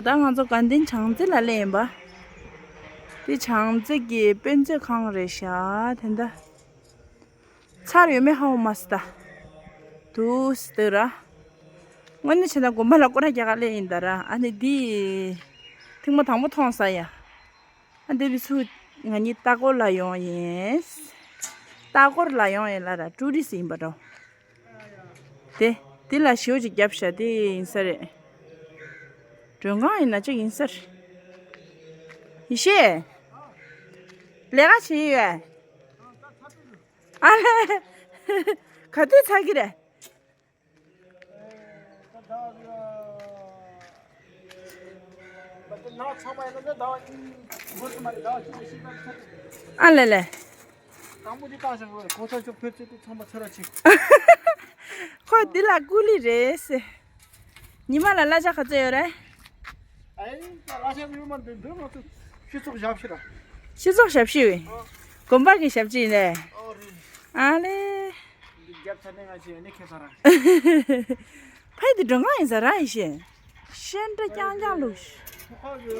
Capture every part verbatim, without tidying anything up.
ད་ང་ཚོ་དགའ་ལྡན་བྱང་རྩེ་ལ་སླེབས་ཡིན་པ། འདི་བྱང་རྩེ་གི་དཔེ་མཛོད་ཁང་རེད་ཤག་དེ་འདྲ། ཚར་ཡོད་མེད་ཧ་གོ་མ་སོང་ད། དུས་དེ་ར། དངོས་གནས་བྱས་ན་དགོན་པ་ལ་སྐོར་ར་རྒྱག་ག་སླེབས་ཡིན་ད་ར། ཨ་ནི་འདི། ཐེངས་མ་དང་པོ་མཐོང་ས་ཡ། ཨ་འདི་བི་ཚུ། ང་གཉིས་ལྟ་སྐོར་ལ་ཡོང་ཡིན། ལྟ་སྐོར་ལ་ཡོང་ཡིན་ལ་ར་ཀྲུ་རི་སི་ཡིན་པ་འགྲོ། དེ། དེ་ལ་ཞེའུ་ཅིག་བརྒྱབ་ཤག་དེ་ཡིན་ས་རེད། མགྲོན་ཁང་ཡིན་ན་ཅིག་ཡིན་ས་རེད། ཡེ་ཤེས། ལས་ཀ་བྱེད་ཡོད། ཨ་ལས། ག་དུས་ཚར་གི་རེད། ཨ་ལས་ལས། ཁོ་འདི་ལ་ཀུ་ལི་རེད་ཟེར། ཉི་མ་ལ་གླ་ཆ་ག་ཚོད་ཡོད་རེད། ཨ་ཡིན་ད་ལ་ཤ་ཡོད་མ་འདི་འདི་མ་ཐུབ། སྤྱི་ཚོགས་ཞབས་ཕྱི་ར། སྤྱི་ཚོགས་ཞབས་ཕྱི་བས། ཨོ། དགོན་པ་གི་ཞབས་ཕྱི་ཡིན་ལས། ཨོ་རེད། ཨ་ལས། འདི་རྒྱབ་ཚར་ནས་ང་ཚོས་ནི་ཁེ་ས་ར། ཕ་ཡི་འདི་མགྲོན་ཁང་ཡིན་ས་ར་ཡེ་ཤེས། ཤེས་འདྲ་རྐྱང་རྐྱང་ལུགས། ཁོ་གི་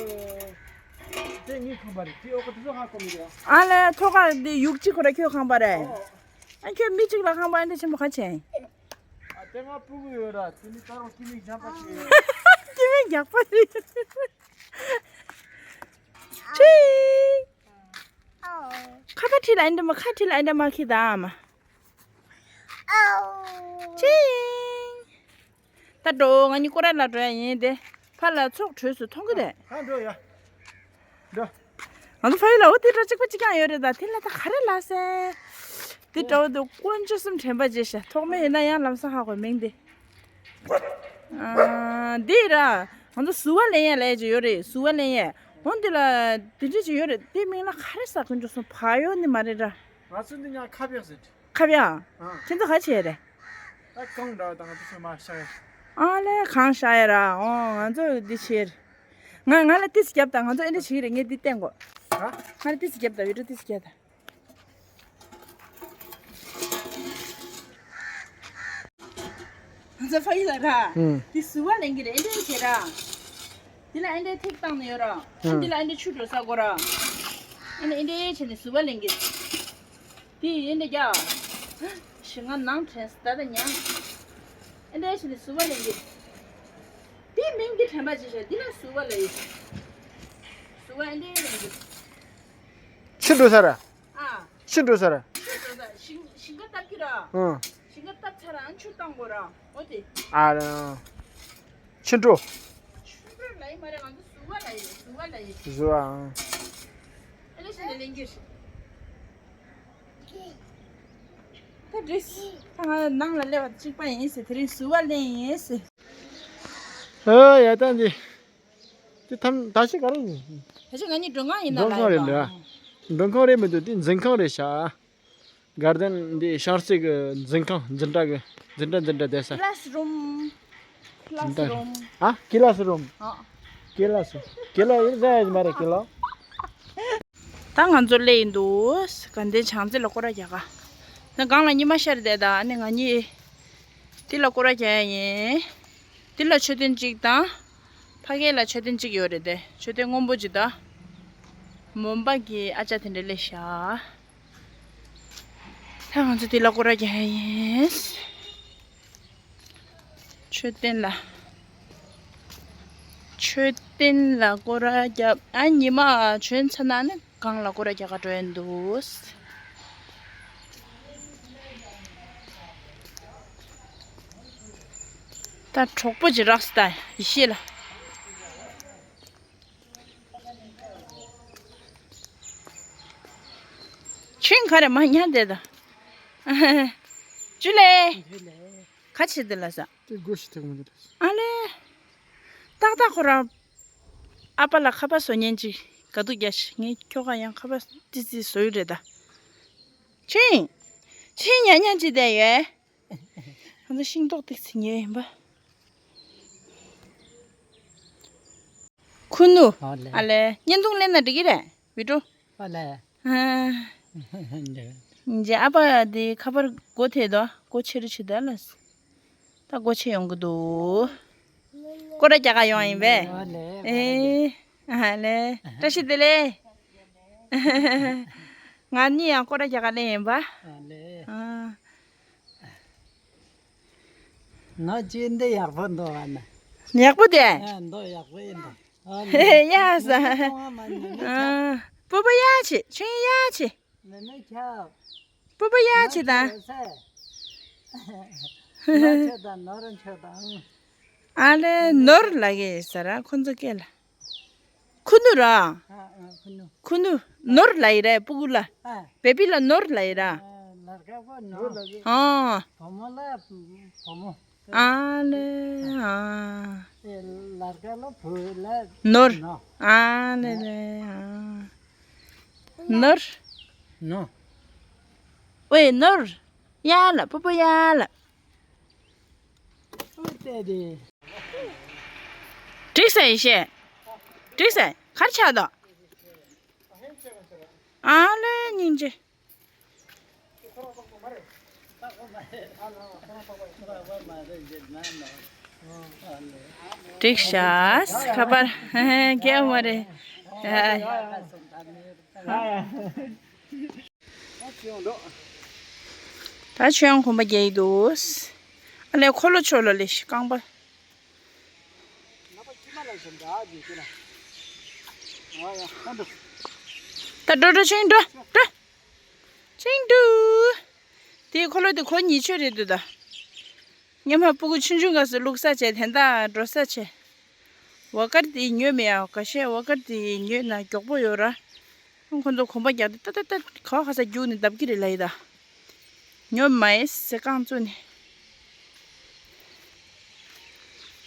དེ་ངའི་ཁང་པ་རེད། དེ་འོག་གི་དེ་ཚོ་ཧ་གོ་མི་འདུག་ཨ་ལས་ཐོག་ཁ་འདི་ཡུག་གཅིག་ཁོ་ར་ཁྱོད་ཁང་པ་རེད། ཨོ། ཨ་ཁྱོད་མི་གཅིག་ལ་ཁང་པ་འདི་ཆེན་པོ་ག་ཆེན། ཨ་དེ་ང་སྤུ་གུ་ཡོད་ར། དེ་ནི་ད་རུང་སྐྱིད་མིག་རྒྱག་པ་ཞིག་ཡོད། སྐྱིད་མིག་རྒྱག་པ་རེད། ཁྲིང་། ཁ་ཁ་ཁྲིད་ལ་ཨེ་འདྲ་མ་ཁ་ཁྲིད་ལ་ཨེ་འདྲ་མ་ཁི་ད་མ། ཁྲིང་། ད་འགྲོ་ང་གཉིས་སྐོར་ར་ལ་འགྲོ་ཡ་ཡིན་དེ། ཕ་ལ་ཚོགས་གྲོས་སུ་མཐོང་གི་དེ། ཧ་འགྲོ་ཡ། འགྲོ། ང་ཚོ་ཕ་ཡུལ་ལ་འོ་དེ་འདྲ་གཅིག་པ་གཅིག་རྐྱང་ཡོད་རེད་ད། དེ་ལ་ད་ག་རེ་ལ་ཟེར། དེ་འདྲ་བོ་དེ་དཀོན་མཆོག་གསུམ་དྲན་པ་བརྗེད་ཤག་ཐོག་མེད་ཡིན་ན་ཡང་ལམ་སང་ཧ་གོ་མིང་དེ། ཨ། འདི་ར། ང་ཚོ་ཟུར་པ་ལེན་ཡ་ལས་ཅིག་ཡོད་རེད། ཟུར་པ་ལེན་ཡ། འོ་འདི་ལ་དེ་འདྲ་ཅིག་ཡོད་རེད། དེ་མིང་ལ་ག་རེ་ཟེར་དཀོན་མཆོག་གསུམ་བག་ཡོད་ནི་མ་རེད་ར། ང་ཚོ་འདི་ཉག་ཁ་བེག་ཟེར། ཁ་བེག་ཨ། ཁྱེད་ཚོ་ག་བྱས་རེད། ད་གང་འདྲ་དང་དེ་ཚོ་མ་བཤད་ཡ། ཨ་ལས་གང་བཤད་ཡ་ར། ཨོ་ང་ཚོ་འདི་བྱས་རེད། ང་ང་ལ་ཏིས་རྒྱབ་དང་། ང་ཚོ་ཨེ་འདྲ་བྱེད་ཀྱི་རེད། ངས་འདི་བསྟན་དགོས། ཧ། ང་ལ་ཏིས་རྒྱབ་དང་། བི་ཌིའོ་ཏིས་རྒྱབ་དང་། ང་ཚོ་ཕ་ཡུལ་ལ་ར། ཨུམ། འདི་ཟུར་པ་ལེན་གྱི་རེད། ཨེ་འདྲ་བྱས་ར། འདི་ལ་ཨེ་འདྲ་ཐིག་བཏང་ནས་ཡོད་ར། ཨུམ། འདི་ལ་ཨེ་འདྲ་ཆུ་འགྲོ་ས་དགོས་ར། ཨ་ནི་ཨེ་འདྲ་བྱས་ནས་ཟུར་པ་ལེན་གྱི། དེ་ཡིན་འདི་རྒྱ། ཞི་ང་ནང་དྲན་ད་ལྟ་ཉང་། ཨེ་འདྲ་ཞིག་ནི་ཟུར་པ་ལེན་གྱི། དེ་མིང་འདི་དྲན་པ་ཅི་བྱ། འདི་ལ་ཟུར་པ་ལ་ཡོད། ཟུར་པ་ཨེ་འདྲ་ལེན་གྱི། ཕྱི་འགྲོ་ས་ར། ཨ། ཕྱི་འགྲོ་ས་ར། ཕྱི་འགྲོ་ས་ཞིང་ཞིང་ཁ་བཏབ་ཀྱི་ར། ཨང་། ཞིང་ཁ་བཏབ་ཚར་ར་ཨ་ཆུ་བཏང་དགོས་ར། འོ་དེ། ཨ་ར། ཕྱི་འགྲོ། ཕྱི་འགྲོ་ལ་ཡིན་མ་རེད། ང་ཚོ་ཟུར་པ་ལ་ཡོད། ཟུར་པ་ལ་ཡོད། ཟུར་པ་ཨང་། ཨེ་འདྲ་ཞིག་ནི་ལེན་གྱི། ད་འགྲིག་ད་ང་ནང་ལ་སླེབས་པ་གཅིག་པ་ཡིན་ཟེར། དེ་རིང་ཟུར་པ་ལེན་ཡིན་ཟེར། ཨ་ཡ་ད་འདི། དེ་ཐམ་ད་ཤི་ག་རེ་ཡིན། ད་ཤི་ང་གཉིས་མགྲོན་ཁང་ཡིན་ན་མགྲོན་ལ་ཁང་རེད་ཡིན་འདྲ། པ། མགྲོན་ཁང་རེད་མི་འདུག་དེ་འཛིན་ཁང་རེད་ཤག་གར་ཌེན་འདི་ཤར་རྩེ་གི་འཛིན་ཁང་འཛིན་གྲྭ་གི་འཛིན་གྲྭ་འཛིན་གྲྭ་བསྡད་ས། ཀི་ལ་སི་རུམ། ཀི་ལ་སི་རུམ། ཨ། ཀི་ལ་སི་རུམ། ཨ། ཀི་ལ་སི། ཀི་ལ་ཡིན་ཟེར་ཡ་མ་རེད་ཀི་ལ། ད་ང་ཚོ་སླེབས་ཡིན་འདུག་དགའ་ལྡན་བྱང་རྩེ་ལ་སྐོར་ར་རྒྱག་ག་ད་སྒང་ལ་ཉི་མ་ཤར་བསྡད་ད། ཨ་ནི་ང་གཉིས་འདི་ལ་སྐོར་ར་རྒྱག་ཡ་ཡིན། འདི་ལ་མཆོད་རྟེན་གཅིག་དང་། ཕ་གི་ལ་མཆོད་རྟེན་གཅིག་ཡོད་རེད་དེ། མཆོད་རྟེན་སྔོན་པོ་གཅིག་དང་། མོན་པ་གི་ཨ་ཅག་དེ་འདྲ་སླེབས་ཤག་ད་ང་ཚོ་འདི་ལ་སྐོར་ར་རྒྱག་ཡ་ཡིན། མཆོད་རྟེན་ལ། མཆོད་རྟེན་ལ་སྐོར་ར་རྒྱབ། ཨ་ཉི་མ་བྱོན་ཚར་ན་ནི་སྒང་ལ་སྐོར་ར་རྒྱག་ག་འགྲོ་ཡ་འདུག་ད་གྲོགས་པོ་ཅིག་རག་སོང་ད་ཡེ་ཤེས་ལ། ཆུན་ག་རེ་མ་ཉན་དེ་ད། ཅུ་ལེ། ག་ཆེ་དེ་ལ་ས། དེ་སྒོ་ཞིག་ཐེག་མི་འདུག་ཨ་ལེ། ཏག་ཏག་ཁོ་རང་། ཨ་ཕ་ལ་ཁ་པར་བཟོ་ཉན་ཅིག་ག་དུས་རྒྱག་ཤི། ངས་ཁྱོ་ག་ཡང་ཁ་པར་ཏི་ཙི་བཟོ་ཡི་རེད་ད། ཆིང་། ཆིང་ཉན་ཉན་ཅིག་བསྡད་ཡོད། ང་ཚོ་ཤིང་ཏོག་ཏིག་ཙི་ཉོས་ཡིན་པ། ཁུ་ནུ། ཨ་ལེ། ཨ་ལེ། བརྙན་ཐུང་ལེན་ན་འགྲིག་གི་རེད། བི་ཀྲུ། ཨ་ལེ། ཨ། འདི་ཨ་ཕ་དེ་ཁ་པར་སྒོ་ཐེག་དོ། སྒོ་ཕྱེ་རུ་ཕྱེ་ད་ལ། ད་སྒོ་ཕྱེ་ཡོང་གི་འདུག་སྐོར་ར་རྒྱག་ག་ཡོང་ཡིན་པས། ཨ་ལེ། ཨེ། ཨ་ལེ། བཀྲ་ཤིས་བདེ་ལེགས། ང་གཉིས་ཡང་སྐོར་ར་རྒྱག་ག་སླེབས་ཡིན་པ། ཨ་ལེ། ཨ། ནོར་ཅི་འདི་ཡག་པོ་འདུག་ཨ་ན། ཡག་པོ་དེ། ཨ་འདུག་ཡག་པོ་ཡིན་འདུག་ཨ་ལེ། ཡ་ས། ཨ། སྤོ་བོ་ཡ་ཆེ། ཆུང་ཡ་ཆེ། མེ་མེ་ཁྱབ། སྤོ་བོ་ཡ་ཆེ་དང་། ནོར་ཆེ་དང་ནོར་ཆེ་དང་། ཨ་ལེ་ནོར་ལ་གེ་ས་ར་ཁོ་ཚོ་སྐད་ལ། ཁུ་ནུ་ར། ཨ་ཨ་ཁུ་ནུ། ཁུ་ནུ། ནོར་ལ་ཡི་ར་སྤུ་གུ་ལ། ཨ། བེ་བི་ལ་ནོར་ལ་ཡི་ར། ཨ་ལར་ཀ་གོ་ནོར་ལ་གེ། ཨ། བུ་མོ་ལ་བུ་མོ། ཨ་ལེ་ཨ། ཨེ་ལར་ཀ་ལ་བུ་ལ་ནོར། ནོ། ཨ་ལེ་ལེ་ཨ། ནོར། ནོ། ཝེ་ནོར། ཡ་ལ་སྤོ་བོ་ཡ་ལ། ཨོ་ཏེ་དེ། འགྲིག་ས་ཡེ་ཤེས། འགྲིག་ས་གར་ཆགས་དོ། ཨ་ལེ་སྙིང་རྗེ། འགྲིག་ཤག་ཁ་པར་རྒྱག་མ་རེད། ད་ཆོས་དབྱངས་གོམ་པ་རྒྱག་གི་འདུག་ཨ་ལས་འཁོར་ལོ་ཆོག་ལ་ལས་རྐང་པ། ད་འགྲོ་འགྲོ་ཆིང་འགྲོ་འགྲོ། ཆིང་འགྲོ། དེའི་འཁོར་ལོ་དེ་གོ་ཉིས་ཆོད་རེད་འདུག་ད། སྔོན་མ་སྤུ་གུ་ཆུང་ཆུང་སྐབས་སུ་བླུགས་ས་བྱས་དེ་འདྲ་འགྲོ་ས་བྱས། བ་དཀར་དེ་ཉོས་མེད་ཡ་ཁ་ཤས་བ་དཀར་དེ་ཉོས་ན་མགྱོགས་པོ་ཡོད་ར། ཁོང་ཚོ་གོམ་པ་རྒྱག་དུས་ཏ་ཏ་ཏ་ག་བ་ག་ས་རྒྱུག་ནས་བརྡབ་ཀྱི་རེད་ལབ་ཡི་ད། ཉོ་མ་ཡི་ཟེར་རྐང་བཙུགས་ནས།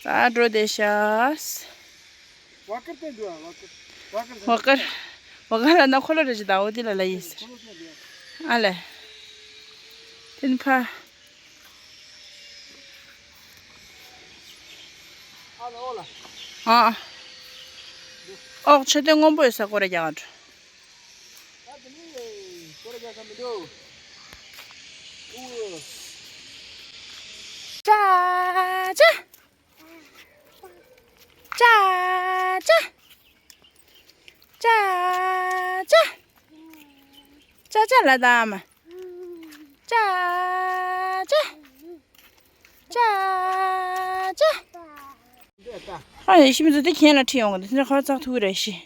ད་འགྲོ་བསྡད་ཤག་བ་དཀར་བ་དཀར་བ་དཀར་ལ་ན་འཁོར་ལོ་རེ་ཅིག་ད་འོ་དེ་ལ་ལ་ཡིན་ཟེར། ཨ་ལས། དེ་ནི་ཕ། ཨ། ཨོག་མཆོད་རྟེན་སྔོན་པོ་ཡོད་ས་སྐོར་ར་རྒྱག་ག་འགྲོ། ཅ་ཅ། ཅ་ཅ། ཅ་ཅ། ཅ་ཅ་ལ་དྭགས་མ། ཅ་ཅ། ཅ་ཅ། ཨ་ཡེ་ཤི་མི་ཚོ་དེ་གྱེན་ལ་ཁྲིད་ཡོང་གི་འདུག་དེ་འདྲ་ཁ་བཙག་ཐུག་གི་རེད་ཤི།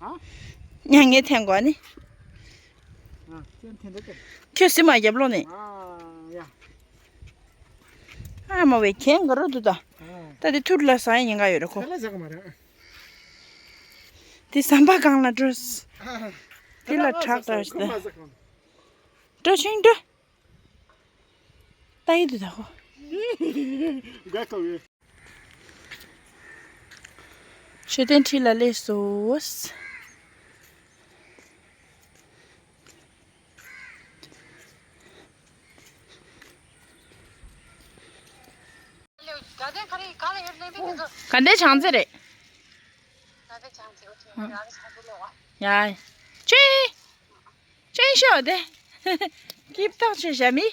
ཨ། ཉ་ངས་འཐེན་དགོས་ནི། ཨ། ཁྱོད་འཐེན་འདོད་ཀྱི། ཁྱོད་སི་མ་རྒྱབ་ལོག་ནས། ཨ་ཡ། ཨ་མ་བས་གྱེན་ག་རུ་འདུག་ད། ཨ། ད་དེ་ཐུར་ལ་ཟ་ཡ་ཉེན་ཁ་ཡོད་རེད་ཁོ། ད་ལ་ཟ་གི་མ་རེད། དེ་ཟམ་པ་སྒང་ལ་འགྲོ། ཨ། དེ་ལ་བྲག་འདྲ་ཞིག་ད། འགྲོ་ཆུང་འགྲོ། ལྟ་ཡི་འདུག་ད་ཧོ། དགའ་ཁོ་བས། མཆོད་རྟེན་འཁྲིས་ལ་སླེབས་སོ། དགའ་ལྡན་བྱང་རྩེ་རེད། ཡ། ཅི། ཅན་ཤོག་དེ། སྐྱིབ་ཐག་ཆོད་བྱ་མི།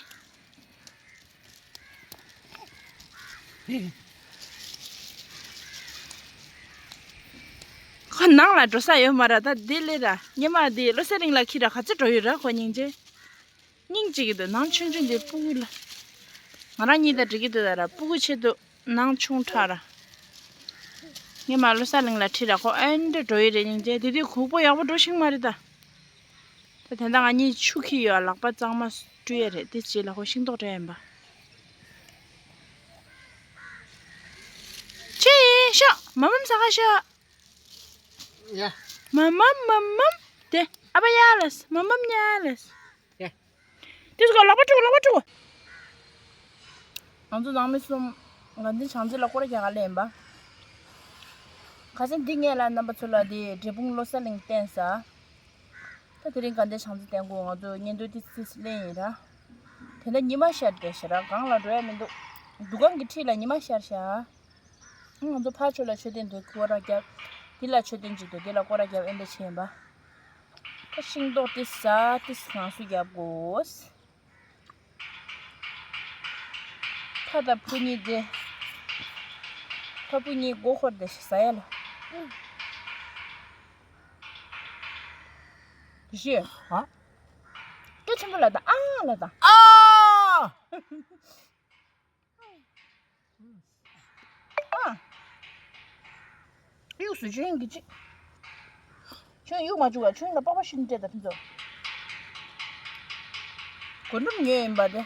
ཁོ་ནང་ལ་འགྲོ་ས་ཡོད་མ་རེད་ད། འདི་ལས་ར་ཉི་མ་འདི་བློ་གསལ་གླིང་ལ་ཁྱེར་ར་ག་ཚོད་འགྲོ་ཡོད་ར་ཁོ་སྙིང་རྗེ། སྙིང་རྗེ་གི་འདུག་ནང་ཆུང་ཆུང་འདི་སྤུ་གུ་ལ། ང་རང་གཉིས་ད་འགྲིག་གི་འདུག་ད་ར་སྤུ་གུ་ཆེད་དུ། ནང་ཆུང་དྲགས་ར། ངས་མ་བློ་གསལ་གླིང་ལ་ཁྲིད་ར་ཁོ་ཨེ་འདྲ་འགྲོ་ཡི་རེད་སྙིང་རྗེ། དེ་དུས་གོག་པོ་ཡག་པོ་འགྲོ་ཤེས་མ་རེད་ད། ད་དེ་འདྲ་ང་གཉིས་ཆུ་འཁྱེར་ཡོད་ལག་པ་གཙང་མ་བཀྲུ་ཡ་རེད་དེ་རྗེས་ལ་ཁོ་ཤིང་ཏོག་སྤྲད་ཡིན་པ། ཆེ་ཤོག་མ་མམ་ས་ཁ་ཤོག་ཡ། མ་མམ་མ་མམ་དེ་ཨ་པ་ཡ་ལས་མ་མམ་ཉ་ལས། ཡ། དེ་ཚོ་ལག་པ་བཀྲུ་ལག་པ་བཀྲུ། ང་ཚོ་ནང་མི་གསུམ་དགའ་ལྡན་བྱང་རྩེ་ལ་སྐོར་ར་རྒྱག་ག་སླེབས་ཡིན་པ། ཁ་སང་འདི་ངས་ལ་རྣམ་པ་ཚོ་ལ་དེ་འབྲས་སྤུངས་བློ་གསལ་གླིང་བསྟན་ས། ད་དེ་རིང་དགའ་ལྡན་བྱང་རྩེ་བསྟན་དགོས་ང་ཚོ་བརྙན་ཐུང་ཏི་སི་ཏི་སི་ལེན་ཡིན་ར། དེ་འདྲ་ཉི་མ་ཤར་བསྡད་ཤག་ར་སྒང་ལ་འགྲོ་ཡ་མི་འདུག་འདུ་ཁང་གི་འཁྲིས་ལ་ཉི་མ་ཤར་ཤག་ང་ཚོ་ཕར་ཕྱོགས་ལ་མཆོད་རྟེན་འདུག་སྐོར་ར་བརྒྱབ། འདི་ལ་མཆོད་རྟེན་གཅིག་འདུག་འདི་ལ་སྐོར་ར་བརྒྱབ་ཨེ་འདྲ་བྱས་ཡིན་པ། ད་ཤིང་ཏོག་ཏི་ཟ་ཏི་སི་ང་སུ་བརྒྱབ་དགོས། ཕ་དང་བུ་གཉིས་དེ། ཕ་བུ་གཉིས་མགོ་འཁོར་ཏེ་ཟ་ཡ་ལ། ཞི། ཨ། སྐད་ཆེན་པོ་ལ་དང་ཨ་ལ་དང་། ཨ། ཨ། གཡུགས་སུ་ཆོས་དབྱིངས་ཀྱི་གཅིག་ཁྱོད་གཡུགས་མ་བཅུག་པ་ཁྱོད་ལ་པགས་པ་ཤི་ནས་སྤྲད་ད་ཕུན་ཚོགས། གོ་འགྲུམ་ཉོས་ཡིན་པ་དེ།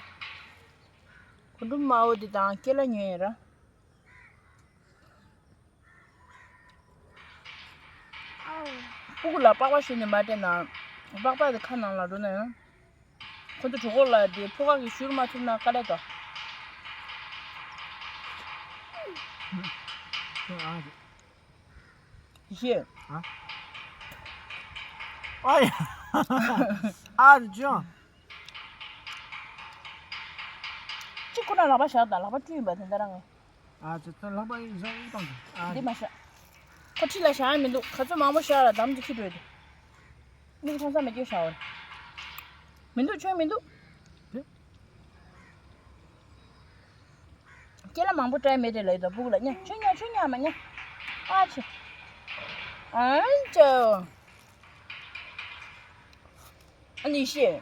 གོ་འགྲུམ་དམར་པོ་དེ་དང་སྐེ་ལ་ཉོས་ཡིན་ར། སྤུ་གུ་ལ་པགས་པ་ཤི་ནས་མ་སྤྲད་ན། པགས་པ་དེ་ཁ་ནང་ལ་འགྲོ་ན་ཡང་། ཁོ་ཚོ་གྲོད་ཁོག་ལ་དེ་ཕོ་ཁ་གིས་བཞུར་མ་ཐུབ་ན་དཀའ་ལས་དོ། ཨ། ཡེ་ཤེས། ཨ། ཨ་ཡ། ཨ་རུ་ཅང་། གཅིག་ཁོ་ན་ལག་པ་བཞག་དང་ལག་པ་བཀྲུས་ཡིན་པ་དེ་འདྲ་རང་། ཨ་ཙི་ཙི་ལག་པ་ཡིན་བཞག་ཡིན་བཏང་གི། ཨ། འདི་མ་བཞག་ཁོ་ཁྲི་ལ་བཞག་ཡ་མི་འདུག་ག་ཚོད་མང་པོ་བཞག་ལ་འདམ་གྱི་ཁྱི་འགྲོ་ཡི་འདུག་མིག་མཐོང་ས་མེད་ཀྱི་བཞག་འོ། མི་འདུག་ཆོན་མི་འདུག་དེ། སྐེ་ལ་མང་པོ་སྤྲད་མེད་དེ་ལ་ཡི་དོ་སྤུ་གུ་ལ་ཉ་ཆོན་ཉ་ཆོན་ཉ་མ་ཉ། ཨ་ཆེ། ཨ་ཅོ། ཨ་ནི་ཤེས།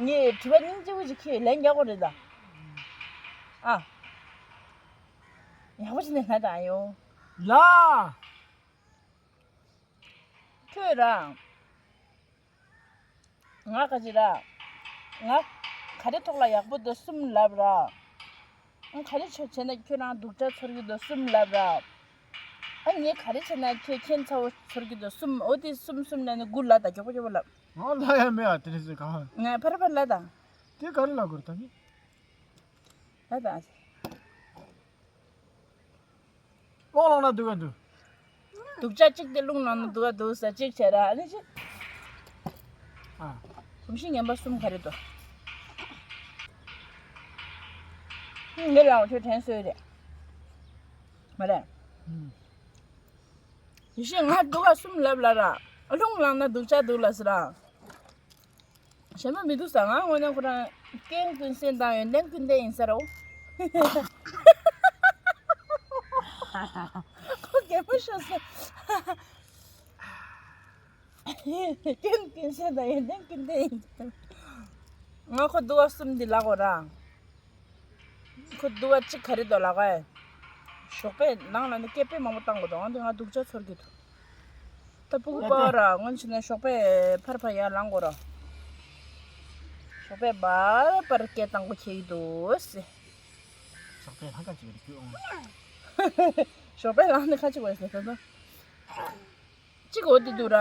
ངས་དྲི་བ་སྙིང་རྗེ་པོ་ཅིག་ཁྱེད་ལན་རྒྱག་དགོས་རེད་ད། ཨ། ཡག་པོ་ཅིག་ནས་ལབ་དང་ཡོ། ལ། ཁྱོད་རང་། ང་ག་ཅི་ར། ང་། ག་རེ་ཐོག་ལ་ཡག་པོ་འདུག་གསུམ་ལབ་ར། ཨང་ག་རེ་ཆ་བྱས་ན་ཁྱོད་རང་སྡུག་ཅག་ཚོར་གྱི་འདུག་གསུམ་ལབ་ར། ཨ་ངས་ག་རེ་བྱས་ན་ཁྱོད་ཁྱད་མཚར་པོ་ཚོར་གྱི་འདུག་གསུམ། འོ་དེ་གསུམ་གསུམ་ལབ་ནས་དགུ་ལབ་དང་མགྱོགས་པོ་མགྱོགས་པོ་ལབ། ང་ལབ་ཡ་མེད་ཨ་དེ་རེད་ཟེར་ག་ང་ཕར་ཕར་ལབ་དང་། དེ་ག་རེ་ལབ་དགོས་རེད་ད་ནི། ལབ་དང་། ཀློག་ལོང་ན་སྡུག་ག་འདུག་སྡུག་ཅག་གཅིག་དེ་རླུང་ནང་ན་སྡུག་ག་འདུག་ཟེར་གཅིག་བྱས་ར་ཨ་ནི་ཅི། ཨ། གོམས་གཤིས་ངན་པ་གསུམ་ག་རེ་འདུག་ངའི་ལག་ཁྱོད་དྲན་སོས་རེད། མ་རེད། ཡེ་ཤེས་ང་སྡུག་ག་གསུམ་ལབ་ལ་ར། རླུང་ལངས་ན་སྡུག་ཅག་འདུག་ལ་ཟེར་ར། གཞན་པ་མི་འདུག་ས། ང་དངོས་གནས་ཁོ་རང་རྐྱེན་ཀུན་སེལ་དང་ཡོན་ཏན་ཀུན་ལྡན་ཡིན་ས་རོ། ཁོ་གད་མོ་ཤོར་སོང་། རྐྱེན་ཀུན་སེལ་དང་ཡོན་ཏན་ཀུན་ལྡན་ཡིན་ས། ང་ཁོ་སྡུག་ག་གསུམ་འདི་ལབ་དགོས་ར། ཁོ་སྡུག་པ་གཅིག་ག་རེ་འདུག་ལབ་ཀ། ཞོགས་པའི་ནང་ལ་ནི་སྐད་དཔེ་མང་པོ་བཏང་དགོས་འདུག་ཨང་དེ་ང་སྡུག་ཅག་ཚོར་གྱི་འདུག་ད་སྤུ་གུ་པ་ར་སྔོན་ཆད་ན་ཞོགས་པའི་ཕར་ཕར་ཡར་ལངས་དགོས་ར། ཞོགས་པའི་བར་བར་སྐད་བཏང་དགོས་ཁྱེད་ཀྱི་འདུག་ཟེ། ཞོགས་པའི་ལྷག་དཀར་ཅིག་རེད་ཁྱོད་ཨང་། ཞོགས་པའི་ལངས་ནས་ཁ་ཅིག་བས་ཟེ་ད་ད། གཅིག་འོ་དེ་འདུག་ར།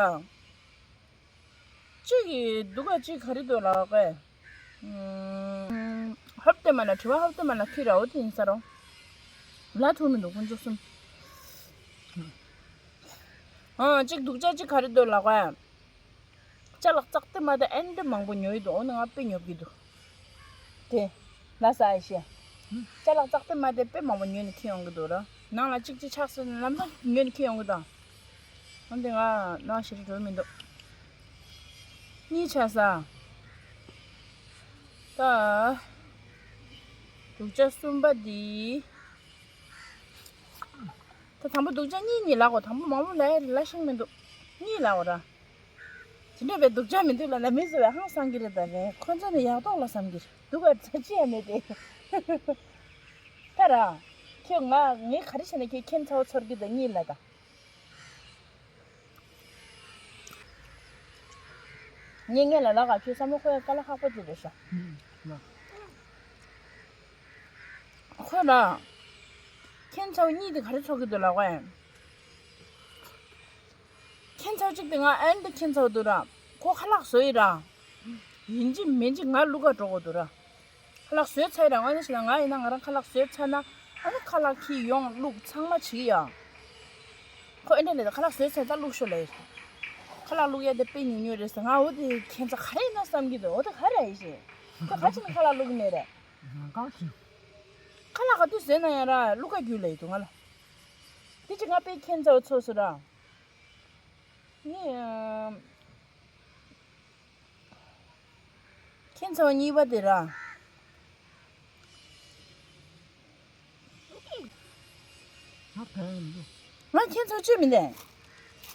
གཅིག་གིས་སྡུག་ག་གཅིག་ག་རེ་འདུག་ལབ་ཀ། ཧབ་སྟེ་མ་ལ་དྲི་བ་ཧབ་སྟེ་མ་ལ་ཁྱི་ར་འོ་དེ་ཡིན་ས་རོ། ལ་ཐུག་མི་འདུག་ཁོང་ཚོ་གསུམ། ཨ་གཅིག་སྡུག་ཅག་གཅིག་ག་རེ་འདུག་ལབ་ཀ། ཅ་ལག་ཙག་སྟེ་མ་དེ་ཨེ་འདྲ་མང་པོ་ཉོས་ཡོད་འདུག་འོ་ན་ང་དཔེ་ཉོབ་ཀྱི་འདུག་དེ། ལ་ས་ཨེ་ཤེ། ཅ་ལག་ཙག་སྟེ་མ་དེ་དཔེ་མང་པོ་ཉོས་ནས་ཁྱེར་ཡོང་གི་འདུག་ར། ནང་ལ་གཅིག་གཅིག་ཆགས་སོང་ན་ལམ་སང་ཉོས་ནས་ཁྱེར་ཡོང་གི་འདུག་འོན་ཏེ་ང་ནང་ཞེ་དྲག་འགྲོ་མི་འདུག་གཉིས་ཆགས་ས། ད། སྡུག་ཅག་གསུམ་པ་འདི། ད་དང་པོ་སྡུག་ཅག་གཉིས་གཉིས་ལབ་དགོས། དང་པོ་མང་པོ་ལབ་ཡ་ལབ་ཤེས་མི་འདུག་གཉིས་ལབ་དགོས་ར། དེ་འདྲ་བའི་སྡུག་ཅག་མི་འདུག་ལབ་ན་མི་བཟོ་བའི་ཧང་སང་གི་རེད་ད་རེད། ཁོ་ཚོ་ནི་ཡག་ཐོག་ལ་བསམ་གི་རེད། སྡུག་པ་ཚ་ཅི་ཡང་མེད་དེ། ད་ར། ཁྱོད་ང་ངས་ག་རེ་བྱས་ན་ཁྱོད་ཁྱད་མཚར་པོ་ཚོར་གི་འདུག་གཉིས་ལབ་ད། ངས་ངས་ལ་ལ་ག་ཁྱོད་བསམ་བློ་འཁོར་ཡ་དཀའ་ལས་ཁག་པོ་ཅིག་རེད་ཤག་ཁོས་ལ། ཁྱད་མཚར་པོ་གཉིས་དེ་ག་རེ་ཚོར་གི་འདུག་ལབ་ཀ་ཡིན། ཁྱད་མཚར་པོ་གཅིག་དེ་ང་ཨེ་འདི་ཁྱད་མཚར་པོ་འདུག་ར། ཁོ་ཁ་ལག་བཟོ་ཡི་ར། ཡིན་གཅིག་མིན་གཅིག་ང་བླུག་ག་འགྲོ་དགོས་འདུག་ར། ཁ་ལག་བཟོས་ཚར་ཡི་ར། ང་ནི་ཞིག་ན་ང་ཡིན་ན་ང་རང་ཁ་ལག་བཟོས་ཚར་ན་ཨ་ནི་ཁ་ལག་ཁྱི་ཡོང་བླུག་ཚང་མ་བྱེད་ཡ། ཁོ་ཨེ་འདྲ་ལས་ད་ཁ་ལག་བཟོས་ཚར་ད་བླུག་ཤོག་ལབ་ཡི། ཁ་ལག་བླུག་ཡ་དེ་དཔེ་ཉུང་ཉུང་རེད་ཟེར། ང་འོ་དེ་ཁྱད་མཚར་ག་རེ་ཡིན་ན་བསམ་གྱི་འདུག་འོ་དེ་ག་རེ་ཡིན་ཞེས། ཁོ་ག་ཅི་ནས་ཁ་ལག་བླུག་གི་མེད་རེད། ང་ག་ཅི། ཁ་ལག་ག་དུས་བཟོས་ན་ཡང་ར་བླུག་ག་རྒྱུ་ལབ་ཡི་འདུག་ང་ལ། དེ་ཅི་ང་དཔེ་ཁྱད་མཚར་པོ་ཚོར་སོང་ར། ནི། ཁྱད་མཚར་པོ་གཉིས་པ་དེ་ར། ང་ཁྱེད་ཚོ་ཅི་མི་འདན།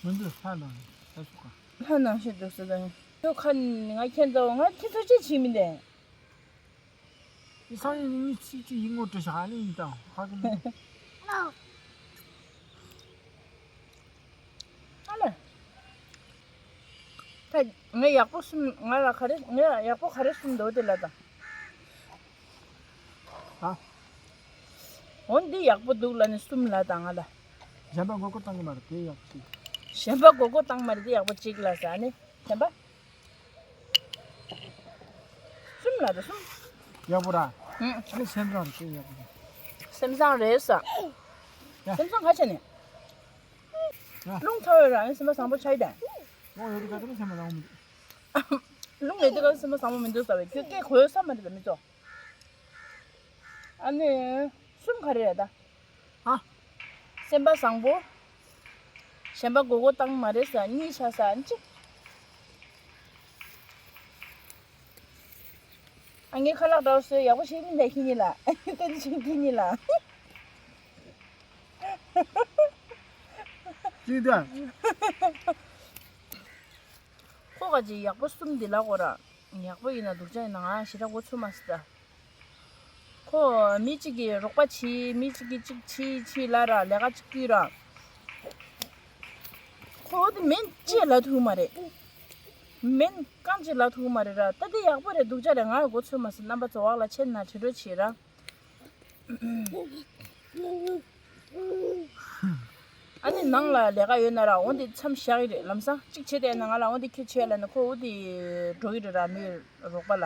མི་འདུག་ཧ་ལམ་ད་སུ་ག་ཧ་ནང་ཞིག་འདུག་ཟེར་དང་། ཁྱོད་ཁ་ནས་ང་ཁྱེད་ཚོ་ང་ཁྱེད་ཚོ་ཅི་བྱེད་མི་འདན། ཡི་སང་ཡིན་ངའི་ཚིག་ཅིག་ཡིན་ངོ་དྲི་ཤ་ཨ་ལེ་ཡིན་དང་ཧ་གི་མི་འདུག་ཨ་ལེ། ད་ངས་ཡག་པོ་གསུམ་ང་ལ་ག་རེ་ངས་ཡག་པོ་ག་རེ་གསུམ་འདུག་དེ་ལ་དང་། ཨ། འོ་འདི་ཡག་པོ་འདུག་ལ་ནི་གསུམ་ལ་དང་ང་ལ། གཞན་པ་མགོ་སྐོར་བཏང་གི་མ་རེད་དེ་ཡག་པོ་གཅིག་གཞན་པ་མགོ་སྐོར་བཏང་མ་རེད་དེ་ཡག་པོ་གཅིག་ལ་ཟ་ནི་གཞན་པ། གསུམ་ལ་དང་གསུམ། ཡག་པོ་ར། ཨང་། ཨ་ནི་སེམས་བཟང་རེད་དེ་ཡག་པོ་རེད། སེམས་བཟང་རེད་ས། ཡ། སེམས་བཟང་ག་བྱས་ནས། ཡ། རླུང་ཚ་བའི་ར་ཨ་ནི་སེམས་པ་བཟང་པོ་ཆགས་ཡི་དང་། རླུང་ཡོད་དུས་ག་ཚོད་ནས་སེམས་པ་བཟང་པོ་མི་འདུག་རླུང་ཡོད་དུས་ག་ཚོད་སེམས་པ་བཟང་པོ་མི་འདུག་ཟེར་བའི་ཁྱོད་སྐད་གོ་ཡོད་ས་མ་རེད་ད་མི་ཚོ། ཨ་ནི། གསུམ་ག་རེ་རེད་ད། ཨ། སེམས་པ་བཟང་པོ། གཞན་པ་མགོ་སྐོར་བཏང་མ་རེད་ཟེར་གཉིས་ཆ་ས་ཨ་ནི་ཅི། ཨ་ངའི་ཁ་ལག་འདྲ་བོ་བཟོས་ཡག་པོ་བྱེད་མི་འདུག་ཁྱེད་གཉིས་ལ། ཏན་ཏན་ཁྱེད་གཉིས་ལ། ཅི་འདྲ། ཁོ་ག་ཅིག་ཡག་པོ་གསུམ་འདི་ལ་གོ་ར། ཡག་པོ་ཡིན་ན་སྡུག་ཅག་ཡིན་ན་ང་ཞེ་དྲག་མགོ་ཚོད་མ་སྲིད་ད། ཁོ་མི་གཅིག་གིས་རོགས་པ་བྱེད་མི་གཅིག་གིས་གཅིག་བྱེད་བྱེད་ལ་ར་ལས་ཀ་གཅིག་བསྐུལ་ར། ཁོ་འོ་དེ་མིན་ཅེས་ལབ་ཐུབ་མ་རེད། མིན་རྐང་གཅིག་ལབ་ཐུབ་མ་རེད་ར་ད་དེ་ཡག་པོ་རེད་སྡུག་ཅག་རེད་ང་མགོ་ཚོད་མ་སྲིད་རྣམ་པ་ཚོ་འོག་ལ་ཆེ་ན་དྲི་རོ་བྱེད་ར། ཨ་ནི་ནང་ལ་ལས་ཀ་ཡོད་ན་ར་འོ་འདི་མཚམས་བཞག་གི་རེད་ལམ་སང་གཅིག་བྱས་ཏེ་ན་ང་ལ་འོ་འདི་ཁྱོད་བྱས་ལ་ན་ཁོ་འོ་འདི་འགྲོ་གི་རེད་ར་མི་རོགས་པ་ལ།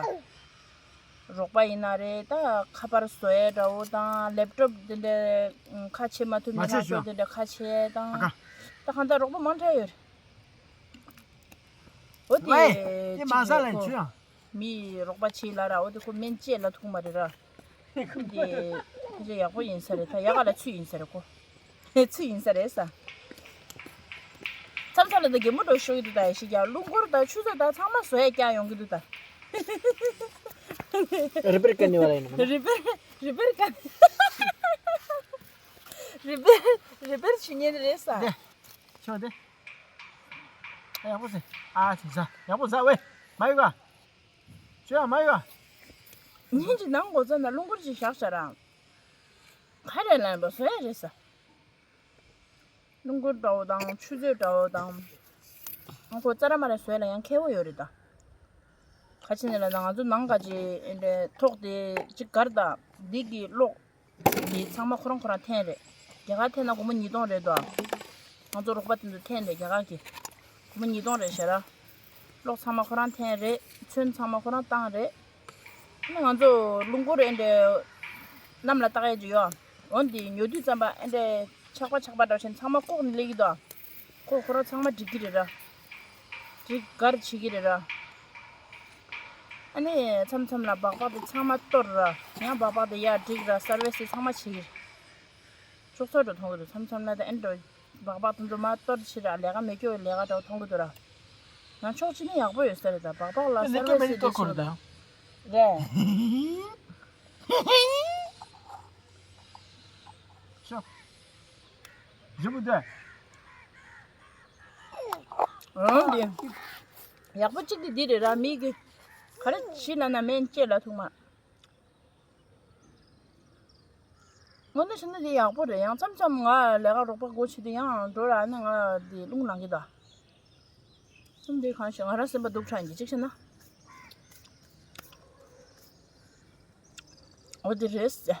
རོགས་པ་ཡིན་ན་རེད་ད་ཁ་པར་བཟོ་ཡས་འདྲ་བོ་དང་ལེབ་ཀྲོབ་འདི་འདྲ་ཁ་ཕྱེ་མ་ཐུབ་ནས་ལག་ཤོག་འདི་འདྲ་ཁ་ཕྱེ་དང་ད་གང་ལྟར་རོགས་པ་མང་དྲགས་ཡོད་རེད། འོ་དེ་ཝེ། དེ་མ་ཟ་ལན་ཆུ་ཡང་། མི་རོགས་པ་བྱེད་ལ་ར་འོ་དེ་ཁོ་སྨན་བཅོས་ལ་ཐུག་མ་རེད་ར། དེ་ཁོ་ཚོ་ཡག་པོ་ཡིན་ས་རེད་ད་ཡག་ག་ལ་ཚུད་ཡིན་ས་རེད་ཁོ། ཚུད་ཡིན་ས་རེད་ས། མཚམས་མཚམས་ལ་ད་གད་མོ་འདྲ་ཤོར་གི་འདུག་ད་ཡ་ཤི་རྒྱག་རླུང་འཁོར་ད་ཆུ་ཚོད་ད་ཚང་མ་བཟོ་ཡ་རྒྱག་ཡོང་གི་འདུག་ད། རི་པེར་ཀ་ནི་བ་ལ་ཡིན་ནམ། རི་པེར་རི་པེར་ཀ་རི་པེར་རི་པེར་བྱེད་མཁན་རེད་ས། ཆོ་དེ། ཡག་པོ་ཟེར། ཨ་ཙི་ཟ། ཡག་པོ་ཟ་ཝེ། མ་ཡོད་ག་ཆོ་ཡ་མ་ཡོད་ག་ཉིན་གཅིག་ནང་སྒོ་རྩ་ན་རླུང་འཁོར་ཅིག་བཞག་བཞག་རང་། ག་རེ་ལན་པ་བཟོ་ཡ་རེད་ས། རླུང་འཁོར་འདྲ་བོ་དང་ཆུ་ཚོད་འདྲ་བོ་དང་། ཁོ་རྩ་ར་མ་རེ་བཟོ་ཡ་ལ་ཡང་ཁེ་བོ་ཡོད་རེད་ད། ག་ཅི་ནས་ལ་ན་ང་ཚོ་ནང་ག་ཅི་ཨེ་འདྲའི་ཐོག་དེ་གཅིག་གར་དང་འདི་གི་གློག་འདི་ཚང་མ་ཁོ་རང་ཁོ་རང་འཐེན་རེད། རྒྱ་གར་འཐེན་ན་སྒོར་མོ་ཉིས་སྟོང་རེད་དོ། ང་ཚོ་རོགས་པ་དེ་ཚོ་འཐེན་རེད་རྒྱ་གར་གྱི། སྒོར་མོ་ཉིས་སྟོང་རེད་ཤ་ར། གློག་ཚང་མ་ཁོ་རང་འཐེན་རེད། ཚོན་ཚང་མ་ཁོ་རང་བཏང་རེད། ཨ་ནི་ང་ཚོ་རླུང་འཁོར་ཨེ་འདྲའི་གནམ་ལ་བཏགས་ཡས་ཅིག་ཡོད། འོ་འདི་ཉོ་དུས་ཙམ་པ་ཨེ་འདྲའི་ཆག་པ་ཆག་པ་འདྲ་བཞིན་ཚང་མ་བཀོག་ནས་སླེབས་ཀྱི་འདུག་ཁོ་ཁོ་རང་ཚང་མ་སྒྲིག་གི་རེད་ར། སྒྲིག་གར་བྱེད་ཀྱི་རེད་ར། ཨ་ནི་མཚམས་མཚམས་ལ་སྦག་སྦག་དེ་ཚང་མ་གཏོར་ར། ཡང་སྦག་སྦག་དེ་ཡར་སྒྲིག་ར་སར་ཝེ་སི་ཚང་མ་བྱེད་ཀྱི་རེད། ཅོག་ཙེ་འདྲ་མཐོང་གི་འདུག་མཚམས་མཚམས་ལ་དེ་ཨེ་འདྲ་སྦག་སྦག་དེ་ཚོ་མ་གཏོར་ཕྱིར་ར་ལས་ཀ་མེད་སྐྱོ་བའི་ལས་ཀ་འདྲ་བོ་མཐོང་གི་འདུག་ར། ང་ཕྱོགས་གཅིག་ནས་ཡག་པོ་ཡོད་ས་རེད་ད་སྦག་སྦག་ལ་སར་ཝེ་སི་དེ་ཆེ་རེད། ཤོ། ཇི་མོ་དེ། འོང་དེ། ཡག་པོ་གཅིག་དེ་འདི་རེད་ར་མི་གི། ག་རེ་བྱེད་ན་ན་མེན་ཅེས་ལ་ཐུག་མ། དངོས་གནས་བྱས་ན་དེ་ཡག་པོ་རེད་ཡང་མཚམས་མཚམས་ང་ལས་ཀ་རོགས་པ་སྒོ་ཕྱེ་དུས་ཡང་འགྲོ་ར་ནི་ང་དེ་རླུང་ལངས་ཀྱི་ད། སེམས་དེ་གང་ཞིག་ང་རང་སེམས་པ་སྡུག་དྲགས་ཀྱི་གཅིག་བྱས་ན། འོ་དེ་རེད་ཟེར།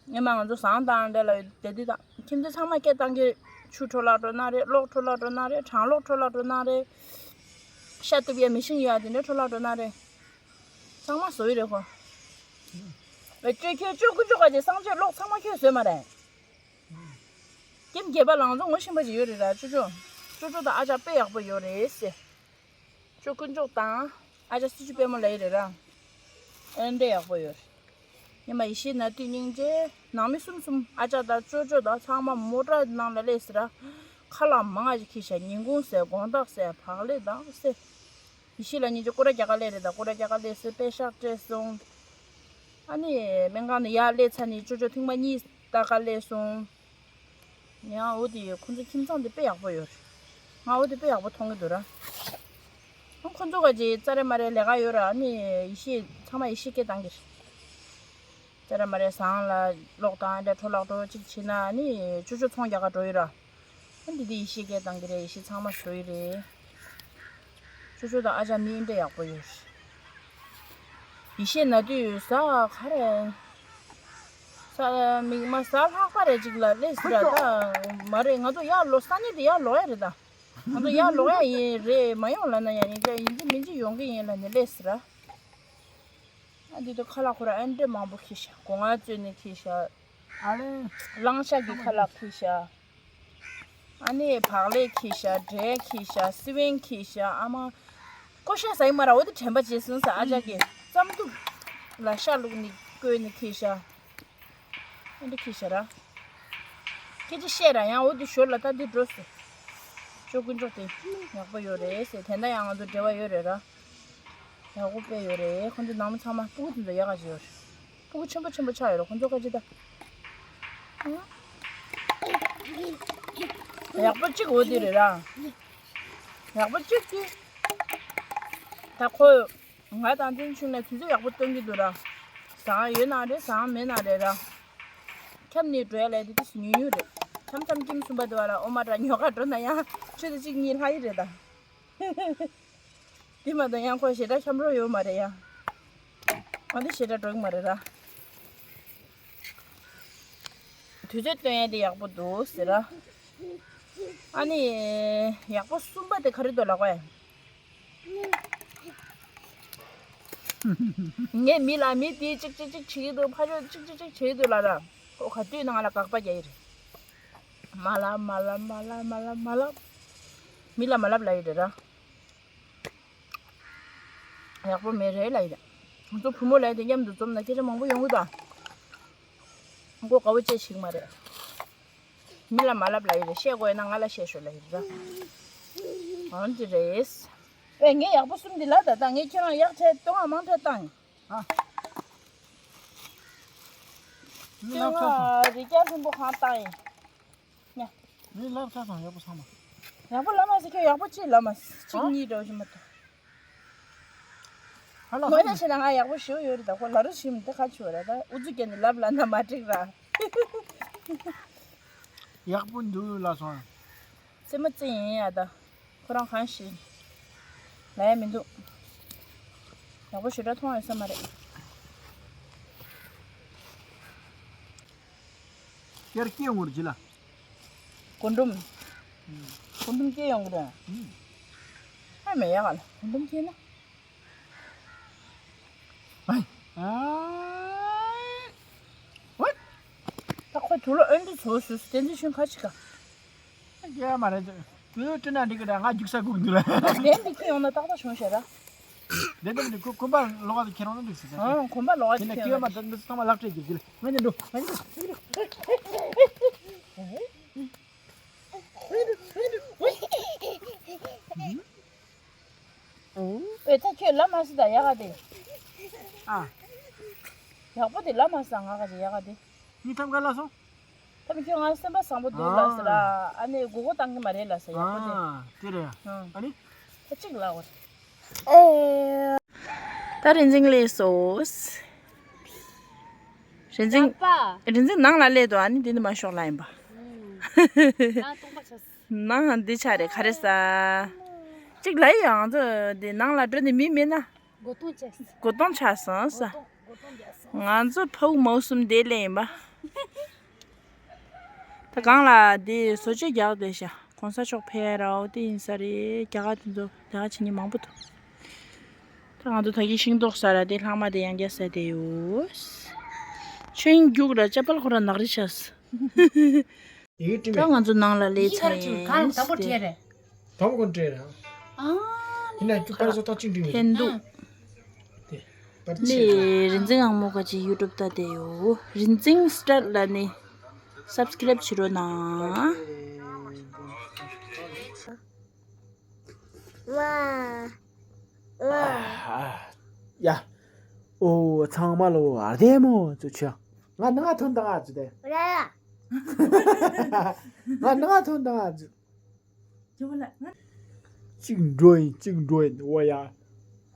སྔོན་མ་ང་ཚོ་ཟངས་དང་འདྲ་ལ་བསྡད་དུས་དང་ཁྱིམ་མཚེས་ཚང་མ་སྐད་བཏང་གི། ཆུ་འཕྲོ་བརླག་འགྲོ་ན་རེད། གློག་འཕྲོ་བརླག་འགྲོ་ན་རེད། གྲང་གློག་འཕྲོ་བརླག་འགྲོ་ན་རེད། ཤ་གཏུབ་ཡ་མེ་ཤིང་ཡོད་ཡ་དེ་འདྲ་འཕྲོ་བརླག་འགྲོ་ན་རེད། ཚང་མ་བཟོ་ཡི་རེད་ཁོ། ཨེ་ཅོ་ཁྱོད་ཅོ་དཀོན་མཆོག་ག་ཅེ་སངས་ཆོས་གློག་ཚང་མ་ཁྱོད་བཟོས་མ་རེད། ཀྱེམ་རྒྱལ་པ་ལང་ཚོ་ངོ་ཤེས་པ་ཅིག་ཡོད་རེད་ར་ཅོ་ཅོ། ཅོ་ཅོ་དང་ཨ་ཅག་དཔེ་ཡག་པོ་ཡོད་རེད་ཟེར། ཅོ་དཀོན་མཆོག་དང་ཨ་ཅག་སྲིད་ཅུ་དཔལ་མོ་ལ་ཡི་རེད་ར། ཨེ་འདྲ་ཡག་པོ་ཡོད་རེད། ཉི་མ་ཡེ་ཤེས་ན་དུས་སྙིང་རྗེ། ནང་མི་གསུམ་གསུམ་ཨ་ཅག་དང་ཅོ་ཅོ་དང་ཚང་མ་མོ་ཊ་ནང་ལ་སླེབས་ཟེར་ར། ཁ་ལག་མང་ང་ཞིག་ཁྱེར་ཤག་ཉིན་གུང་ཟེར་དགོང་དག་ཟེར་བག་ལེབ་དང་ཟེར། ཡེ་ཤེས་ལ་ཉིན་གཅིག་སྐོར་ར་རྒྱག་ག་སླེབས་རེད་ད་སྐོར་ར་རྒྱག་ག་སླེབས་ཟེར་པད་ཤག་སྤྲད་སོང་། ཨ་ནི་སྨན་ཁང་ནས་ཡར་སླེབས་ཚར་ནས་ཅོ་ཅོ་ཐེངས་མ་གཉིས་ ལྟ་ག་སླེབས་སོང་། ཡང་འོ་དེ་ཁོང་ཚོ་ཁྱིམ་ཚང་དེ་དཔེ་ཡག་པོ་ཡོད་རེད། ང་འོ་དེ་དཔེ་ཡག་པོ་མཐོང་གི་འདུག་ར། ཁོང་ཚོ་ག་ཅིག་ཙ་རེ་མ་རེ་ལས་ཀ་ཡོད་ར། ཨ་ནི་ཡེ་ཤེས་ཚང་མ་ཡེ་ཤེས་སྐད་བཏང་གི་རེད། ཙ་རེ་མ་རེ་ཟངས་ལ་གློག་དང་འདྲ་འཕྲོ་བརླག་འགྲོ་གཅིག་བྱེད་ན་ཨ་ནི་ཅོ་ཅོ་ཚོང་རྒྱག་ག་འགྲོ་ཡོད་ར། ཨ་འདི་དེ་ཡེ་ཤེས་སྐད་བཏང་གི་རེད། ཡེ་ཤེས་ཚང་མ་བཟོ་ཡི་རེད། ཅོ་ཅོ་དང་ཨ་ཅག་གཉིས་འདྲ་ཡག་པོ་ཡོད་རེད། ཡེ་ཤེས་ན་དུས་ཟ་ག་རེ། ས་མིག་མ་ཟ་ལྷག་པ་རེ་ཅིག་ལ་སླེབས་སི་ར་ད། མ་རེད། ང་ཚོ་ཡར་ལོག་ས་གནས་དེ་ཡར་ལོག་ཡ་རེད་ད། ང་ཚོ་ཡར་ལོག་ཡ་ཡིན་རེད། མ་ཡོང་ལབ་ན་ཡང་ཡིན་ཀྱང་ཡིན་གཅིག་མིན་གཅིག་ཡོང་གི་ཡིན་ལབ་ནས་སླེབས་སི་ར། ཨ་འདི་དུ་ཁ་ལག་ཁོ་ར་ཨེ་འདྲས་མང་པོ་ཁྱེར་ཤག་སྒོ་ང་བཙོས་ནས་ཁྱེར་ཤག་ཨ་ལེ། གླང་ཤ་གི་ཁ་ལག་ཁྱེར་ཤག་ཨ་ནི་བག་ལེབ་ཁྱེར་ཤག་འབྲས་ཁྱེར་ཤག་སི་ཝེན་ཁྱེར་ཤག་ཨ་མ། ཀོ་ཤ་ཟ་ཡི་མ་ར། འོ་དེ་དྲན་པ་བརྗེད་སོང་ཟེར། ཨ་ཅག་གིས་རྩམ་ཐུག་ལ་ཤ་བླུགས་ནས་བསྐོལ་ནས་ཁྱེར་ཤག་ཨེ་འདྲ་ཁྱེར་ཤག་ར། སྐད་ཆ་བཤད་ར་ཡང་འོ་དེ་ཞོར་ལ་ད་འདི་འགྲོ་ཟེར། ཅོ་དཀོན་མཆོག་དེ་ཡག་པོ་ཡོད་རེད་ཟེར། དེ་འདྲ་ཡང་ང་ཚོ་འབྲེལ་བ་ཡོད་རེད་ར། ཡག་པོ་དཔེ་ཡོད་རེད། ཁོང་ཚོ་ནང་མི་ཚང་མ་སྤུ་གུ་དེ་ཚོ་ཡག་ག་ཅིག་ཡོད་རེད། སྤུ་གུ་ཆེན་པོ་ཆེན་པོ་ཆགས་ཡོད་རེད། ཁོང་ཚོ་ཁ་ཅིག་ད། ཡག་པོ་གཅིག་འོ་དེ་རེད་ར། ཡག་པོ་གཅིག་གིས། ད་ཁོ་ང་དང་བསྟན་ཆུང་ནས་དུས་ཚོད་ཡག་པོ་སྟོན་གྱི་འདུག་ར། ཟངས་ཡོད་ན་རེད། ཟངས་མེད་ན་རེད་ར། འཁྱམ་ནས་འགྲོ་ཡ་ལས་དེ་དུས་ཉུང་ཉུང་རེད། འཁྱམ་འཁྱམ་ཁྱིམ་གསུམ་པ་དེ་བ་ལ་ཨོ་མ་འདྲ་ཉོ་ག་འགྲོ་ན་ཡང་ཆུ་ཚོད་གཅིག་གཉིས་ལྷག་ཡི་རེད་ད། དེ་མ་གཏོགས་ཡང་ཁོ་ཞེ་དྲག་འཁྱམ་རོགས་ཡོད་མ་རེད་ཡ། ཨ་ནི་ཞེ་དྲག་འགྲོ་གི་མ་རེད་ར། དུས་ཚོད་སྟོན་ཡ་དེ་ཡག་པོ་འདུག་ཟེར་ར། ཨ་ནི། ཡག་པོ་གསུམ་པ་དེ་ག་རེ་འདུག་ལབ་གོ་ཡ། ངས་མི་ལ་མི་དེ་གཅིག་གཅིག་གཅིག་བྱེད་ཀྱི་འདུག་ཕ་ཕྱོགས་གཅིག་གཅིག་གཅིག་བྱེད་ཀྱི་འདུག་ལབ་ར། ཁོ་ག་དུས་ན་ང་ལ་དགག་པ་རྒྱག་གི་རེད། མ་ལབ་མ་ལབ་མ་ལབ་མ་ལབ་མ་ལབ། མི་ལ་མ་ལབ་ལབ་ཡི་རེད་ར། ཡག་པོ་མེད་རེད་ལབ་ཡི་རེད། ང་ཚོ་བུ་མོ་ལབ་ཡི་དེ་མཉམ་དུ་འཛོམས་ན་སྐད་ཆ་མང་པོ་ཡོང་གི་འདུག་ཨ། མགོ་དགའ་བོ་བཅས་ཤིག་མ་རེད། མི་ལ་མ་ལབ་ལབ་ཡི་རེད། བཤད་དགོས་ཡོད་ན་ང་ལ་བཤད་ཤོག་ལབ་ཡི་རེད་ར། འོན་ཏེ་རེད། ཨེ་ངས་ཡག་པོ་གསུམ་འདི་ལ་ད་ལྟ་ངས་ཁྱེད་རང་གཡག་ཁྲལ་སྟོང་ལྔ་མང་ཁྲལ་བཏང་ཡིན། ཨ། མི་ལབ་ཚར་སོང་། རི་རྒྱལ་ལྷུན་པོ་གང་བཏང་ཡིན། ཉ། མི་ལབ་ཚར་སོང་། ཡག་པོ་ཚང་མ། ཡག་པོ་ལབ་མ་ཟེར། ཁྱོད་ཡག་པོ་ཅིག་ལབ་མ་ཟེར། གཅིག་ཨ། གཉིས་འདྲ་བོ་ཞིག་མ་གཏོགས། ཧ་ལ་ངོ་ཡ་བྱས་ན་ང་ཡག་པོ་ཞེ་པོ་ཡོད་རེད་ད། ཁོ་ལབ་རོགས་བྱེད་མི་འདི་ཁ་ཆུ་བ་རེད་ད། ཨུ་ཚུགས་བརྒྱབ་ནས་ལབ་ལབ་ན་མ་འགྲིག་ར། ཡག་པོ་འདུག་ལབ་སོང་། རྩེད་མོ་རྩེ་ཡིན་ཡ་ད། ཁོ་རང་གང་ཞིག་ལབ་ཡ་མི་འདུག་ཡག་པོ་ཞེ་དྲག་མཐོང་ཡོད་ས་མ་རེད། སྐྱར་སྐྱེ་ཡོང་གི་རེད་ལ། རྒུན་འབྲུམ། རྒུན་འབྲུམ་སྐྱེ་ཡོང་གི་རེད། ཨ་མེད་ཡ་ག་ལ་རྒུན་འབྲུམ་སྐྱེས་ན། ཨ། ད་ཁོ་དུག་ལོག་ཨེ་འདྲ་བཟོ་བཟོས་སོ། བསྟན་འཛིན་ཆུན་ཁ་ཅིག་ག་རྒྱལ་མ་རེད། དུ་བསྟན་ན་འགྲིག་གི་ར། ང་རྒྱུག་ས་སྒུག་འདུག་ལ། ལན་འདི་ཁྱེད་ཡོང་ན་ཏག་ཏག་བྱུང་ཤག་ར། ལན་འདི་འདི་ཁོ་གོམ་པ་ལོག་ག་ཁྱེད་རང་ན་འགྲིག་ཟེར། ཨང་གོམ་པ་ལོག་ག་དེ་ནས་ཁྱེད་ཁྱེད་ཡོང་ན་ད་འདི་ཚང་མ་ལག་སྤྲད་རྒྱུ་གི་ལ། ང་ནི་འགྲོ། ང་ནི་འགྲོ། ཨེ་ད་ཁྱོད་ལབ་མ་སི་ད་ཡག་ག་དེ། ཨ། ཡག་པོ་དེ་ལབ་མ་སི་ད་ང་ག་ཅི་ཡག་ག་དེ། ཡིན་ཐམ་ག་ལ་སོང་། ད་མི་ཁྱོད་ང་སེམས་པ་བཟང་པོ་འདུག་ལ་ཟེར་ཨ། ཨ་ནི་མགོ་སྐོར་བཏང་གི་མ་རེད་ལ་ཟེར་ཡག་པོ་དེ། ཨ་དེ་རེད། ཨ་ནི། ད་གཅིག་ལ་འོ། ད་རིན་འཛིན་སླེབས་སོ། རིན་འཛིན། རིན་འཛིན་ནང་ལ་སླེབས་དོ། ཨ་ནི་འདི་ནི་མ་ཤོག་ལ་ཡིན་པ། ནང་འདི་ཆ་རེད་ག་རེ་ས། གཅིག་ལ་ཡི་ཡང་ཚོ་འདི་ནང་ལ་འགྲོ་ནི་མི་མེད་ན། སྒོ་སྟོང་བཅས། སྒོ་སྟོང་ཆགས་སོང་ས། སྒོ་སྟོང་སྒོ་སྟོང་བཅས་སོང་། ང་ཚོ་ཕ་བུ་མོ་གསུམ་དེ་ལས་ཡིན་པ། ད་གང་ལ་དེ་བཟོ་བཅོས་རྒྱག་བསྡད་ཤག་གོང་ས་མཆོག་ཕེབས་རོགས་དེ་ཡིན་ས་རེད། རྒྱ་གར་དེ་ཚོ་ལས་ཀ་བྱེད་མཁན་མང་པོ་འདུག་ད་ང་ཚོ་ད་གིན་ཤིང་ཏོག་ཟ་ར་དེ་ལྷག་མ་དེ་ཡང་བསྐྱར་ཟ་བསྡད་ཡོད། ཆོས་དབྱིངས་རྒྱུགས་ར་ཅ་པལ་ཁོ་ར་ནག་རི་ཤག་ཡིག་ད་ང་ཚོ་ནང་ལ་སླེབས་ཚར་ཡིན། དང་པོ་ཀོན་ཏྲེ་ར། ཨ། ཡིན་ན་ཁྱོད་པར་བཟོ་ཐག་གཅིག་འགྲིག་ཐན་འདུག་པར་ནི་ཆེ་རིན་འཛིན་ཨང་མོ་ག་ཅི་ཡུ་ཊུབ་ལྟ་བསྡད་ཡོད། རིན་འཛིན་སི་ཊར་ལ་ནི་སབ་སི་ཀེ་རེབ་བྱེད་རོགས་གནང་། ཡ། ཨོ་ཚང་མ་ལོ་ཨ་བདེ་མོ་ཚོ་ཆ། ང་ནང་ཐོན་དང་ཨ་ཙི་དེ། ང་ནང་ཐོན་དང་ཨ་ཙི། ཅི་བ་ལ་ང་། གཅིག་འགྲོ་ཡིན་གཅིག་འགྲོ་ཡིན། འོ་ཡ།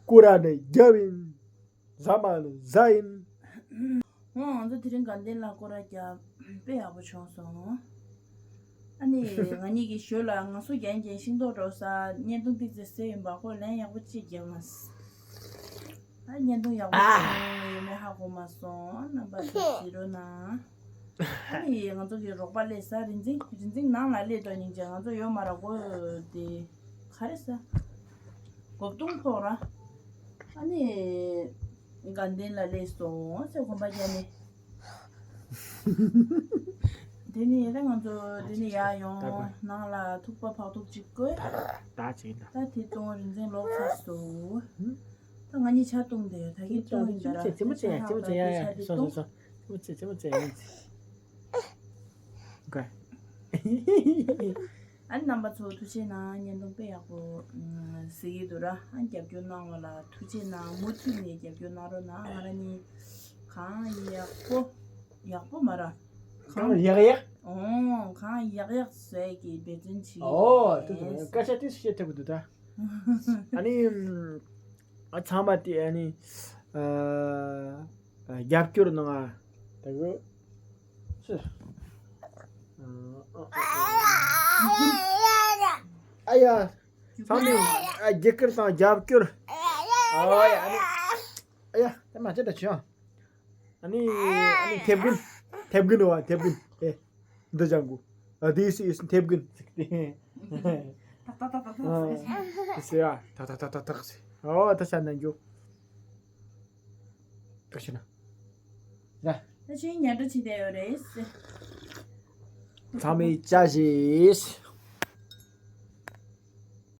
སྐོར་ར་ནས་རྒྱབ་ཡིན། ཟ་མ་ནས་ཟ་ཡིན། འོ་ང་ཚོ་དེ་རིང་དགའ་ལྡན་ལ་སྐོར་ར་རྒྱབ་དཔེ་ཡག་པོ་བྱུང་སོང་། ཨ་ནི་ང་གཉིས་ཀྱི་ཞོལ་ལ་ང་སུ་རྒྱན་གྱི་ཤིང་ཏོག་འགྲོ་ས་བརྙན་ཐུང་ཏིག་ཙེ་སེ་ཡིན་པ་ཁོ་ལན་ཡག་པོ་ཅིག་རྒྱབ་མ་སོང་། ཨ་བརྙན་ཐུང་ཡག་པོ་བྱུང་ཡོད་མེད་ཧ་གོ་མ་སོང་། རྣམ་པ་ཚོ་གཟིགས་རོགས་གནང་། ཨ་ནི་ང་ཚོ་གི་རོགས་པ་སླེབས་ས་རིན་འཛིན་རིན་འཛིན་ནང་ལ་སླེབས་དོ་སྙིང་རྗེ། ང་ཚོ་ཡོད་མ་ར་གོ་དེ་ག་རེ་ས་གོ་བརྡུང་ཕོག་ར། ཨ་ནི་དགའ་ལྡན་ལ་སླེབས་སོང་ཟེར་གོམ་པ་རྒྱག་ནས། དེ་ནི་ད་ང་ཚོ་དེ་ནི་ཡར་ཡོང་ནང་ལ་ཐུག་པ་ཕག་ཐུག་ཅིག་བསྐོལ། ད་ད་ཅིག་ད། ད་དེ་བཏུང་རིན་འཛིན་ལོག་ཚར་སོང་། ད་ང་གཉིས་ཆ་བཏུང་དེ་ད་གིན་བཏུང་ཡིན་ད་ར། ཅི་མོ་ཅི་ཡ་ཅི་མོ་ཅི་ཡ་ཡ་སོ་སོ་སོ། ཅི་མོ་ཅི་ཅི་མོ་ཅི་ཡ་ཡིན། ཨ་ནི་རྣམ་པ་ཚོ་ཐུགས་རྗེ་གནང་། བརྙན་ཐུང་དཔེ་ཡག་པོ་གཟིགས་ཀྱི་འདུག་ར། ཨ་ནི་རྒྱབ་སྐྱོར་གནང་བ་ལ་ཐུགས་རྗེ་གནང་། མུ་མཐུད་ནས་རྒྱབ་སྐྱོར་གནང་རོགས་གནང་། ང་རང་གཉིས་གང་ཡག་པོ་ཡག་པོ་མ་ར། གང་ཡག་ཡག་ཨོ་གང་ཡག་ཡག་བཟོས་ཀྱི་འབད་བརྩོན་བྱེད་ཀྱི་ཨོ་ཡིན། དེ་དུ་སྐད་ཆ་ཏིས་བཤད་ཐུབ་ཀྱི་འདུག་ད། ཨ་ནི། ཨ་ཚང་མ་དེ་ཨ་ནི་ཨ་རྒྱབ་སྐྱོར་གནང་ཨ། ད་གི་ཅི། ཨ་ཡ། ཚང་མས་ཨ་རྒྱབ་སྐྱོར་དང་རྒྱབ་སྐྱོར། ཨ་ཡ་ཨ་ནི། ཨ་ཡ་ད་མ་ཅི་ད་ཅི་ཡང་། ཨ་ནི་ཨ་ནི་ཐེབས་རྒྱུན། ཐེབས་རྒྱུན་བ་ཐེབས་རྒྱུན་ཨེ། འདི་ཅང་གུ། ཨ་this is ཐེབས་རྒྱུན། ཏག་ཏག་ཏག་ཏག་ཏག་ཟེར། ཨ་ཟེར་ཡ། ཏག་ཏག་ཏག་ཏག་ཏག་ཟེར། ཨོ་ད་ཤ་ན་འགྱོ། ད་ཤ་ན། ཡ། ད་ཆོས་ཉལ་འགྲོ་བྱེད་བསྡད་ཡོད་རེད། ཚང་མས་བཅར་ཤིག